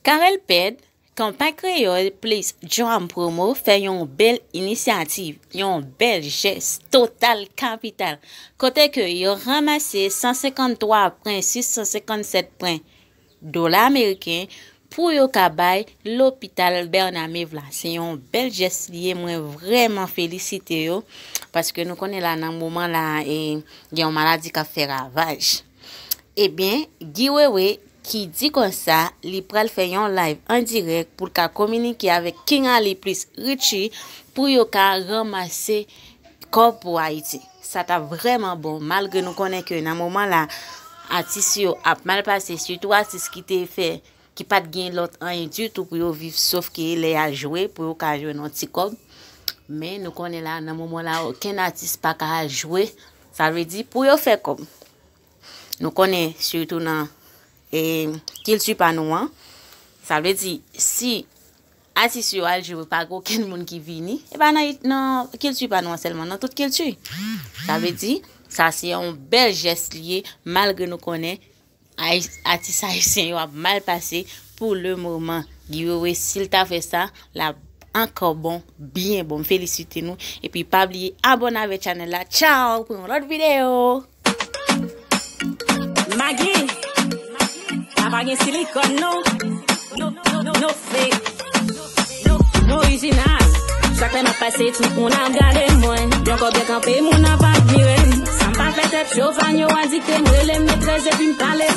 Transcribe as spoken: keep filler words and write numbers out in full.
Carel Ped, Kanpay Kreyòl plis Joam Promo fè yon bèl inisyativ, yon bèl jès total kapital, kote ke yo ranmase san senkanntwa pwen sis san senkannsèt pwen dola ameriken pou yo ka bay lopital Bernard Mevla. Se yon bèl jès li ye, mwen vrèman felisite yo, paske nou konnen la nan moman la, e, gen yon maladi k ap fè ravaj. Ebyen, Guy Wewe ki di konsa li pral fè yon live an dirèk pou l ka kominike avèk King Ali plis Richie pou yo ka ranmase kòb pou Ayiti. Sa ta vrèman bon, malgre nou konnen ke nan moman la, atis yo ap mal pase, sitou atis ki te fè, ki pa t gen lòt anyen ditou pou yo viv, sof ke lè y a jwe, pou yo ka jwenn yon ti kòb. Men nou konnen la, nan moman la, okenn atis pa ka al jwe. Sa vle di, pou yo fè kòb. Nou konnen, sitou nan, e, kilti pa nou an, sa vle di, si atis yo al jwe, pa gen okenn moun ki vini, e pa nan, nan kilti pa nou an sèlman, nan tout kilti. Sa vle di, sa se yon bèl jès li ye, malgre nou konnen Ay-, atis ayisyen yo ap mal pase pou le moman. Guy Wewe, si l ta fè sa, l ap ankò bon, byen bon. M felisite nou. Epi pa bliye abòne avèk chanèl la. Tchaw pou yon lòt videyo. Magi, sa pa gen silikòn non. No, no, no, no fake. No, no orijinal. Chak lè m ap pase, tout moun ap gade mwen. Yon kòb byen kanpe, moun ap admire m. Sa m pa fè tèt cho, fan yo adikte m. Rele m metrès epi m pale